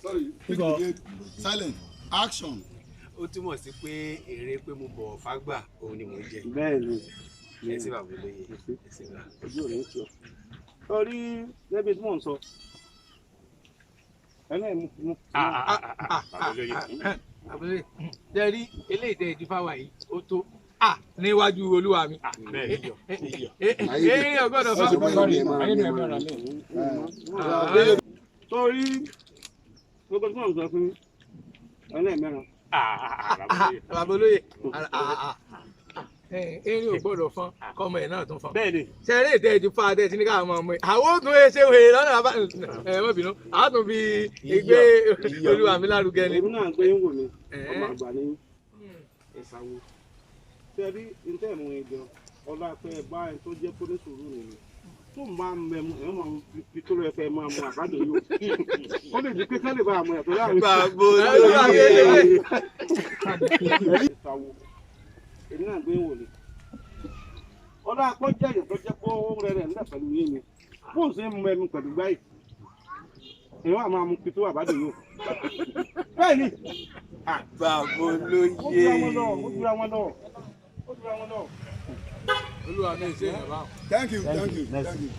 Sorry, pick again. Silent. Action. Ó túmọ̀ sí pé èrè pé mo bọ̀wọ̀ fágbà òun ni mò ń jẹ. Bẹ́ẹ̀ ni. Ẹ sí bàbá olóye, ẹ sí bàbá. Ojú ò ní tì ọ́. Torí gẹ́gẹ́ bí mò ń sọ, ẹnu ẹ̀ mú. Bàbá olóye. Àbúrò jẹ́ rí eléyìí tẹ́ ẹ ti fáwa yìí, ó tó níwájú olúwa mi. Eré ọgọ́dọ̀ fáwọn. Torí gbogbo tí mò ń sọ fún ẹnu ẹ̀ mẹ́ran. Bàbá olóye, eré ò gbọ́dọ̀ fọ́n kọ́mọ ẹ̀ náà tún fọ́n. Bẹ́ẹ̀ni. Ṣeré ìtẹ́ ìjú fa adé tí ní káwọn ọmọ ẹ̀ àwọn òtún ẹ ṣe wèrè lọ́nà àbá ẹ má bínú, àwọn tún fi ìgbé olúwa mi lárugẹ ni. Èmi náà gbé yín wò ni, ọmọ àgbà ni ìsàwọ̀. Ṣé rí ntẹ́ mú ìjọ ọlá pé ẹ bá ẹ tó jẹ́ kó ní sùúrù nìyí. Tó máa ń mẹ́mu ẹ̀ máa ń fi tó lọ ẹ̀fẹ̀ máa mú àbájọ yóò. Ó lè di pé ká lè bá àmọ́ ẹ̀tọ́ láàrin. Bàbá olóye. Ìsàwọ̀ èmi náà gbé wò ni. Ọlá akọ́ jẹ́ èyàn tó jẹ́ kó rẹ̀ ńlẹ̀ pẹ̀lú yín ni. Bóun ṣe ń mú ẹmu pẹ̀lú gbáyì. Èèyàn á máa mú pitó àbájọ yóò. Bẹ́ẹ̀ni. Bàbá olóye. Ó dúra wọn lọ, ó dúra wọn lọ, ó dúra wọn lọ. Olúwa mi ṣe é báwọn. Thank you, thank you, thank you.